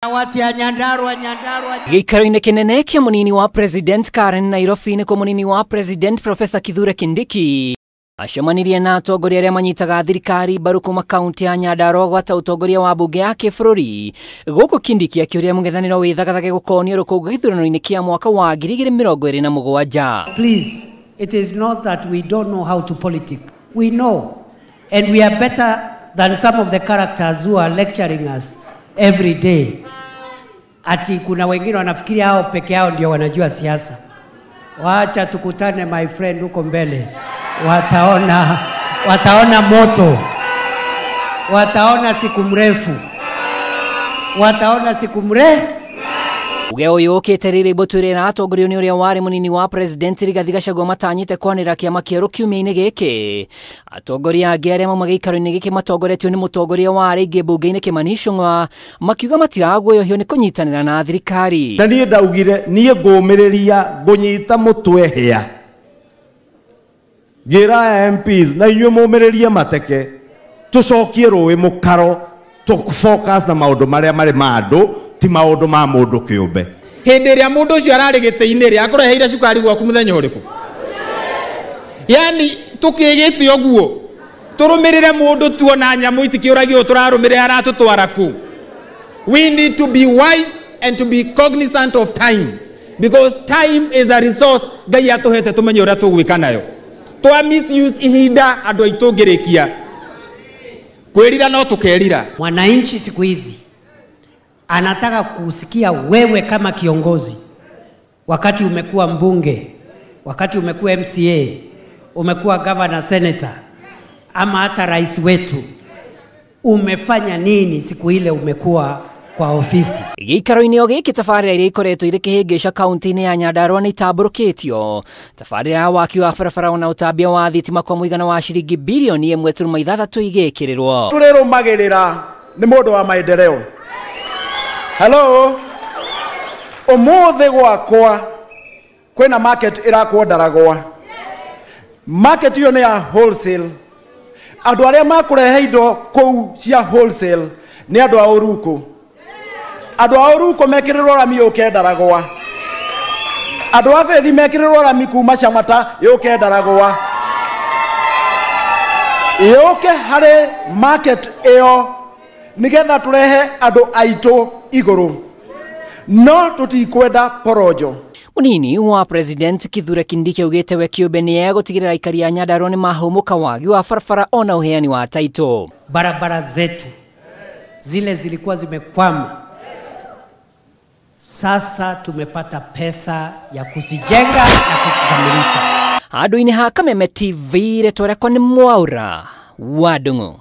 Watu ya Nyandarua, Nyandarua. Gĩikaro-inĩ kĩnene kĩa mũnini wa President Karen Nairobi nĩkuo mũnini wa President Professor Kithure Kindiki acemanirie na atongoria arĩa manyitaga thirikari mbaru kuma kaunti ya Nyandarua gwata ũtongoria wa mbunge ya kĩbũrũri. Gũkũ Kindiki akĩũria mũng'ethanĩro wĩthagathage gũkonio rũkũngũ gĩthurano-inĩ kĩa mwaka wa 2027. Please, it is not that we don't know how to politic. We know, and we are better than some of the characters who are lecturing us every day. Ati kuna wengine wanafikiri hao peke yao ndio wanajua siasa. Wacha tukutane my friend huko mbele. Wataona moto. Wataona siku mrefu. Wataona siku mrefu. Uge ũyũ ũkĩte rĩrĩ mbũtũ ĩrĩa ĩratongorio nĩ ũrĩa warĩ mũnini wa President Rigathi Gachagua matanyĩte kwanĩrĩra kĩama kĩerũ kiumia-inĩ gĩkĩ. Atongoria angĩ arĩa mauma gĩikaro-inĩ gĩkĩ matongoretio nĩ mũtongoria wa arĩa aingĩ mbunge-inĩ Kimani Ichung'wa makiuga matiraguoyohio nĩ kũnyitanĩra na thirikari. Na niĩ ndaugire niĩ ngũmĩrĩria ngũnyita mũtwe hĩa. Ngĩra aya MPs na inyuĩ mũmĩrĩrie mateke tũcokie rũĩ mũkaro tũ focus na maũndũ marĩa marĩ ma andũ ti maũndũ ma mũndũ kĩũmbe. Hĩndĩ ĩrĩa mũndũ ũcio ararĩ gĩtĩ-inĩ rĩ, akũreheire cukari gwaku mũthenya ũrĩkũ? Yani tũkĩgĩte ũguo tũrũmĩrĩre mũndũ tuona nyamũ itikĩũragio tũrarũmĩrĩra aratũtwara kũ. We need to be wise and to be cognizant of time, because time is a resource Ngai atũhete tũmenye ũrĩa tũgwĩka nayo. Twa misuse ihinda andũ aitũ ngĩrĩkia kwĩrira no tũkerira. Mwananchi siku hizi anataka kusikia wewe kama kiongozi, wakati umekuwa mbunge, wakati umekuwa MCA, umekuwa governor, senator, ama hata rais wetu, umefanya nini siku ile umekuwa kwa ofisi? Gĩikaro-inĩ o gĩkĩ tabarĩra iria ikoretwo irĩ kĩhĩngĩca kaunti-inĩ ya Nyandarua nĩ itambũrũkĩtio. Tabarĩra ya waki wa barabara ona ũtambia wa thitima kwa mũigana wa ciringi bilioni 1.6 igĩkĩrĩrwo. Tũrĩrũmagĩrĩra nĩ mũndũ wa maendeleo. Hello, ũmũthĩ gwakwa kwĩna market ĩrakwo Ndaragwa. Market ĩyo nĩ ya wholesale. Andũ arĩa makũrehe indo kũu cia wholesale nĩ andũ a Ũrukũ. Andũ a Ũrukũ mekĩrĩrwo rami yũke Ndaragwa. Andũ a Bethi mekĩrĩrwo rami kuma Camata yũke Ndaragwa. Yũke harĩ market ĩyo nĩgetha tũrehe andũ aitũ igũrũ. No tũtikwenda porojo. Mũnini wa President Kithure Kindiki augĩte we kĩũmbe nĩ egũtigĩrĩra aikari a Nyandarua nĩ mahũmũka wagi wa barabara ona ũheani wa taito. Barabara zetu zile zilikuwa zimekwama, sasa tumepata pesa ya kuzijenga na kukamilisha. Handũ-inĩ ha Kameme TV, rĩtwa rĩakwa nĩ Mwaura wa Ndung'u.